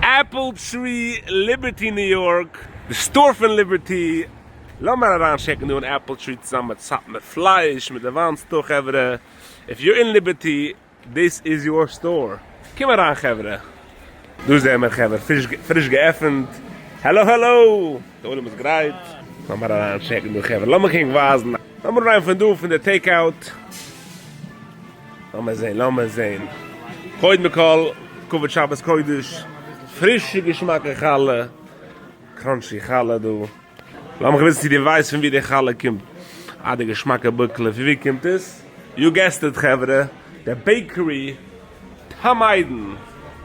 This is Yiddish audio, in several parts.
Apple Tree, Liberty New York, די store פון Liberty, לאמיר אריין טשעקן דא אין Apple Tree צוזאמען מיט סאטמאר פלייש מיט די וויין store חברה, if you're in Liberty this is your store, קום אריין חברה. דא זעען מיר חברה פריש געעפענט, העלא העלא, די עולם איז גרייט, לאמיר אריין טשעקן דא חברה, לאמיר ענק ווייזן, לאמיר אריין פון דא פון די take out. לאמיר זעהן, לאמיר זעהן. קודם כל, כבוד שבת קודש, פרישע געשמאקע חלה, crunchy חלה דא. לאמיך וויסן צו דו ווייסט פון ווי די חלה קומט. אה, די געשמאקע בוקלע, פון ווי קומט עס? you guessed it חברה, די bakery טעם עדן.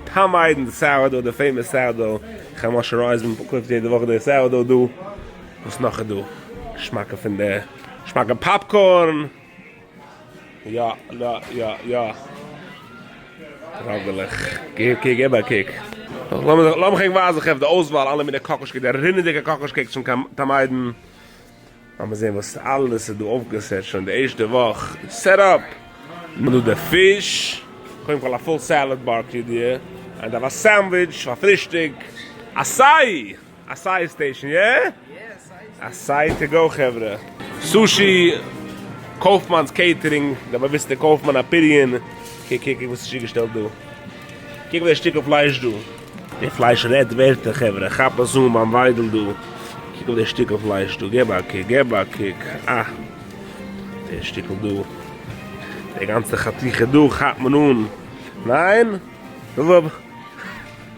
טעם עדן sourdough, די famous sourdough. חיים משה רייזמאן קויפט יעדע וואך די sourdough דא. וואס נאך איז דא? געשמאקע פון די, געשמאקע popcorn. יא יא יא יא. ראגעלעך. גיב א קוק, גיב א קוק. לאמיך ענק ווייזן חברה די אויסוואל אלע מיני קאקאש cakes, די רינעדיגע קאקאש cakes פון טעם עדן. לאמיר זען וואס אלעס איז דא אויפגעסעט שוין די ערשטע וואך. set up. דא די פיש. קודם כל א full salad bar כידוע. איינער דארף א sandwich פאר פרישטאג. Acai! Acai station, yeah? Acai to go חברה. Sushi, קויפמאן'ס catering, דער באוויסטער קויפמאן אפיריען. קוק קוק קוק וואס איז צוגעשטעלט דא. קוק אויף די שטיקל פלייש דא. די פלייש רעדט ווערטער חברה, כאפ עס אן ביים וויידל דא. קוק אויף די שטיקל פלייש דא, געב א קוק, געב א קוק. אה. די שטיקל דא. די גאנצע חתיכה דא כאפט מען אן. ניין?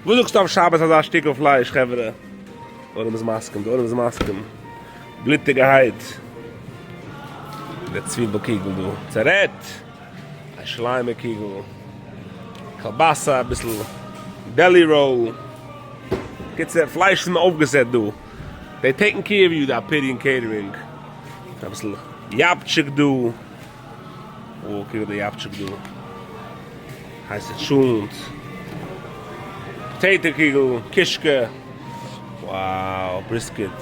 וואס זאגסטו אויף שבת אזא שטיקל פלייש חברה? די עולם איז מסכים, די עולם איז מסכים. בלוטיגערהייט. די צוויבל קוגל דא. צערעדט! א שליימע קוגל. קאלבאסע, אביסל deli roll. קיצור, פלייש איז מען אויפגעסעט דא. They taking care of you די אפיריען catering. אביסל יאפטשיק דא. אוי קוק די יאפטשיק דא. הייסע טשולנט. Potato קוגל. קישקע. Wow, brisket.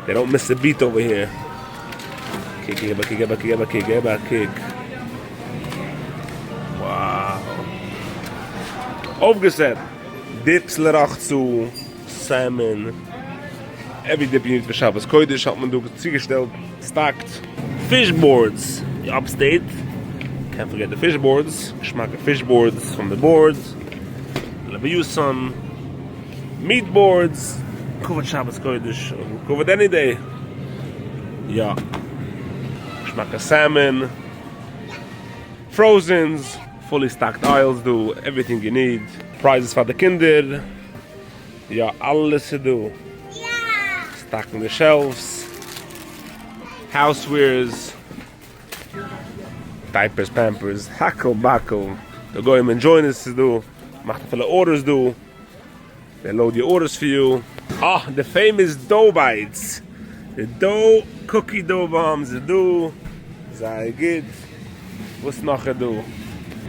They don't miss a beat over here. קוק, געב א קוק, געב א קוק, געב א קוק, געב א קוק. Wow. אויפגעסעט. Dips לרחצה, salmon. Every dip you need פאר שבת קודש האט מען דא צוגעשטעלט, stocked. Fish boards, די upstate, can't forget די fish boards, געשמאקע fish boards פון די boards, לוויתן, meat boards, כבוד שבת קודש, כבוד any day, יא, געשמאקע salmon, frozens, fully stocked aisles דא, everything you need, prizes פאר די קינדער. יא אלעס איז דא. Stocking די shelves. Housewares. Diapers Pampers. האקל באקל. די גוים enjoy ען עס איז דא. מאכט אפילו orders דא. They load די orders for you. אה! די famous dough bites. די dough cookie dough bombs איז דא. זייער גוט. וואס נאך איז דא?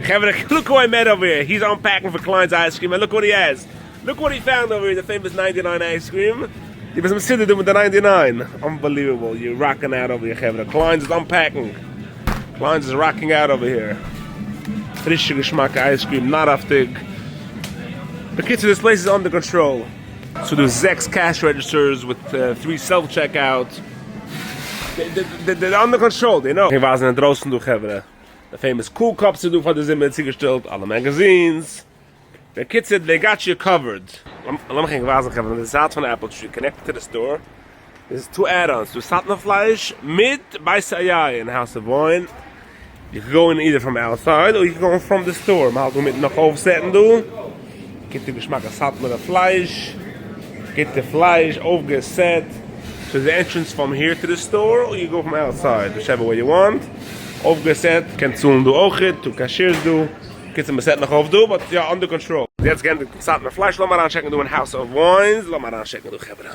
חברה look who I met over here, he's unpacking for Klein's ice cream and look what he has. Look what he found over here, די famous ninety nine ice cream. דו ביסט מסודר דא מיט די ninety nine. Unbelievable, you rocking out over here חברה. Klein's איז unpacking. Klein's איז rocking out over here. פרישע געשמאקע ice cream, נארהאפטיג. בקיצור, this place איז under control. ס'איז דא זעקס cash registers with three self checkout. They're under control, they know. איך ווייז אינדרויסן דא חברה. די famous cool cups איז דא פאר די זומער צוגעשטעלט, אלע magazines. בקיצור, they got you covered. לאמיך ענק ווייזן חברה, די זייט פון Apple Tree connected to די store איז two add-ons, דא סאטמאר פלייש מיט בית היין House of Wine, you can go in either from outside or you can go in from די store, מ'האלט אינמיטן נאך אויפסעטן דא, גוטע געשמאקע סאטמארע פלייש, גוטע פלייש אויפגעסעט, סאו די entrance from here to די store or you go from outside, whichever way you want, אויפגעסעט, קען צאלן דא אויכעט, דא cashiers דא. קיצור מען סעט נאך אויף דא but יא under control. יעצט גענדיגט מיט סאטמאר פלייש לאמיר אריינטשעקן דא אין House of Wines לאמיר אריינטשעקן דא חברה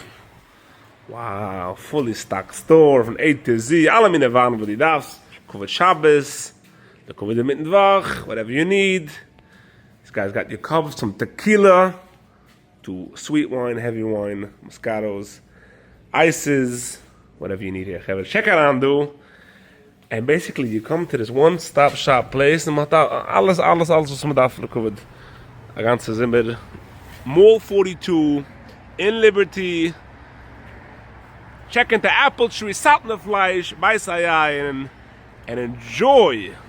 wow fully stocked store פון A to Z אלע מיני וויין וואס דו דארפסט כבוד שבת לכבוד אינמיטן וואך whatever you need this guy's got you covered some tequila to sweet wine heavy wine Moscatos ices whatever you need here חברה טשעק אריין דא and basically you come to this one stop shop place און מ'האט אלעס אלעס אלעס וואס מ'דארף לכבוד. א גאנצע זומער. Mall 42 אין Liberty. Check into Apple Tree, סאטמאר פלייש, בית היין, and enjoy!